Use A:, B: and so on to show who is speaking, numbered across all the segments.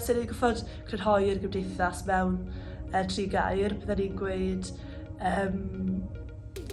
A: Os ni'n goffod crynhoi'r gymdeithas mewn uh, tri gair, bydden ni'n gweud um,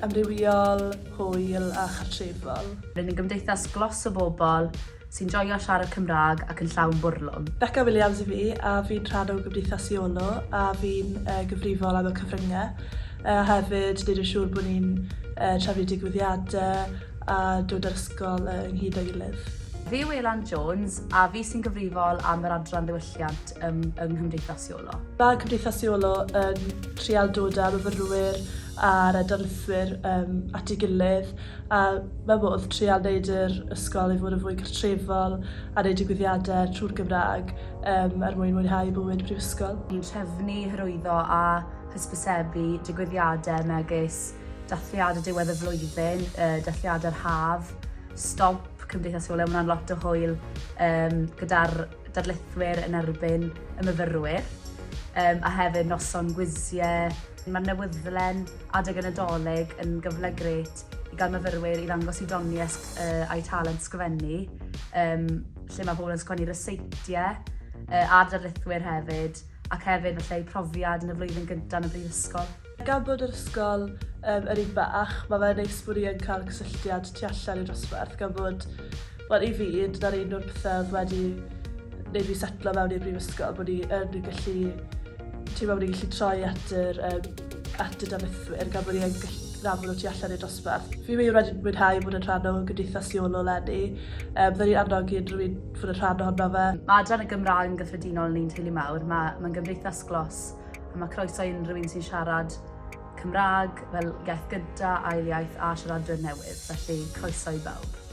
A: amrywiol, hwyl a chartrefol.
B: Rydyn ni'n gymdeithas glos o bobl sy'n joio siarad Cymraeg ac yn llawn bwrlwm.
A: Beca Williams i fi, a fi'n rhan o Gymdeithas Iolo, a fi'n uh, gyfrifol am y cyfryngau. A hefyd, wneud yn siŵr bod ni'n uh, trefnu digwyddiadau a dod â'r ysgol uh, ynghyd â'i gilydd.
B: Fi yw Elan Jones a fi sy'n gyfrifol am yr adran ddiwylliant ym, yng Nghymdeithas Iolo.
A: Mae Cymdeithas Iolo yn trial dod â myfyrwyr a'r darlithwyr um, at ei gilydd a mae modd trial wneud yr ysgol i fod yn fwy cartrefol a wneud digwyddiadau trwy'r Gymraeg um, er mwyn mwynhau bywyd prifysgol.
B: Ni'n trefnu, hyrwyddo a hysbysebu digwyddiadau megis dathliadau diwedd y flwyddyn, dathliadau'r haf, stomp Cymdeithas Iolo, mae hwnna'n lot o hwyl um, gyda'r darlithwyr yn erbyn y myfyrwyr. Um, a hefyd noson gwiziau. Mae'r newyddlen adeg y Nadolig yn gyfle grêt i gael myfyrwyr i ddangos eu doniau uh, a'u talent sgrifennu, um, lle mae pobl yn sgwennu ryseitiau uh, a darlithwyr hefyd, ac hefyd falle eu profiad yn y flwyddyn gyntaf yn y brifysgol.
A: Gan bod yr ysgol um, yr un bach, mae fe'n neis bod ni yn cael cysylltiad tu allan i'r dosbarth, gan bod, wel i fi, dyna'r un o'r pethau oedd wedi wneud fi setlo mewn i'r brifysgol, bod ni yn gallu, teimlo bod ni'n gallu troi at yr, um, at y darlithwyr, gan bod ni yn gallu nabod nhw tu allan i'r dosbarth. Fi wir wedi mwynhau bod yn rhan o Gymdeithas Iolo leni. Um, Byddwn ni'n annog i unrhyw un fod yn rhan ohono fe.
B: Mae adran y Gymraeg yn gyffredinol yn un teulu mawr. Mae'n mae gymdeithas glos a mae croeso i unrhyw un sy'n siarad Cymraeg fel iaith gynta, ail iaith a siaradwyr newydd, felly croeso i bawb.